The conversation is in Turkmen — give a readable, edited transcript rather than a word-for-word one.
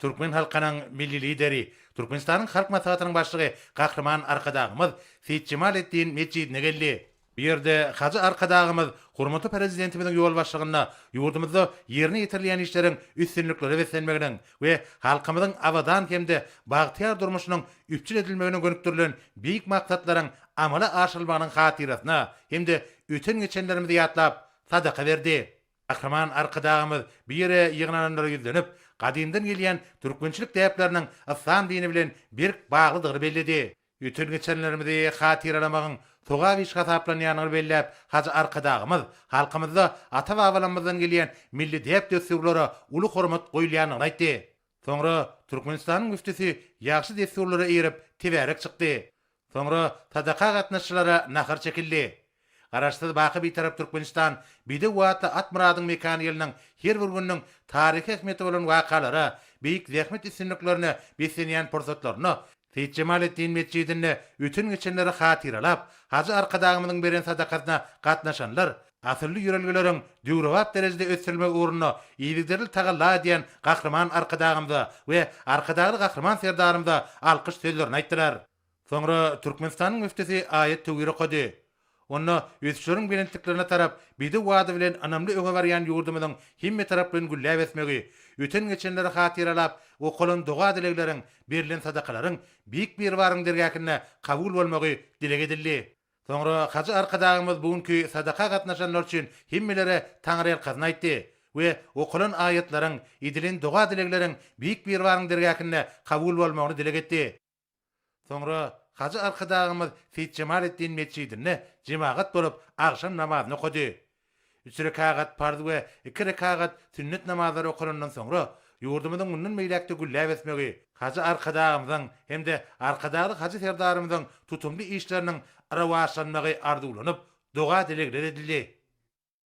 Türkmen halkynyň Milli Lideri, Türkmenistanyň Halk Maslahatynyň Başlygy Gahryman Arkadagymyz Seýitjemaleddin metjidine geldi. Bu ýerde hajy Arkadagymyz hormatly Prezidentimiziň ýolbaşçylygynda ýurdumyzda ýerine ýetirilýän işleriň üstünliklere beslenmeginiň we halkymyzyň abadan hem-de bagtyýar durmuşynyň üpjün edilmegine gönükdirilen beýik maksatlaryň amala aşyrylmagynyň hatyrasyna hem-de öten-geçenlerimizi ýatlap sadaka berdi. Gahryman Arkadagymyz bu ýere ýygnananlara ýüzlenip, gadymdan gelýän türkmençilik däpleriniň yslam dini bilen berk baglydygyny belledi. Öten-geçenlerimizi hatyralamagyň sogap iş hasaplanýandygyny belläp, hajy Arkadagymyz halkymyzda ata-babalarymyzdan gelýän milli däp-dessurlara uly hormat goýulýandygyny aýtdy. Soňra Türkmenistanyň müftüsi ýagşy dessurlara eýerip, tebärek çykdy. Soňra sadaka gatnaşyjylara nahar çekildi. Garaşsyz, baky Bitarap Türkmenistan bedew atly at myradyň mekany ýylynyň her bir gününiň taryhy ähmiýeti bolan wakalara, beýik zähmet üstünliklerine beslenýän pursatlarynda Seýitjemaleddin metjidinde öten-geçenleri hatyralap, hajy Arkadagymyzyň beren sadakasyna gatnaşanlar asylly ýörelgeleriň döwrebap derejede ösdürilmegi ugrunda yzygiderli tagalla edýän Gahryman Arkadagymyza we Arkadagly Gahryman Serdarymyza alkyş sözlerini aýtdylar. Soňra Türkmenistanyň müftüsi aýat-töwir okady. Onda ösüşleriň belentliklerine tarap bedew ady bilen ynamly öňe barýan ýurdumyzyň hemmetaraplaýyn gülläp ösmegi, öten-geçenleri hatyralap okalan doga-dilegleriň, berlen sadakalaryň Beýik Biribaryň dergähinde kabul bolmagy dileg edildi. Soňra hajy Arkadagymyz bu günki sadaka gatnaşanlar üçin hemmelere taňryýalkasyn aýtdy we okalan aýatlaryň, edilen doga-dilegleriň Beýik Biribaryň dergähinde kabul bolmagyny dileg etdi. Soňra hajy Arkadagymyz Seýitjemaleddin metjidinde jemagat bolup agşam namazyny okady. Üç rekagat parz we iki rekagat sünnet namazlary okalandan soňra, ýurdumyzyň mundan beýläk-de gülläp ösmegi, hajy Arkadagymyzyň hem-de Arkadagly hajy Serdarymyzyň tutumly işleriniň rowaçlanmagy arzuwlanyp, doga-dilegler edildi.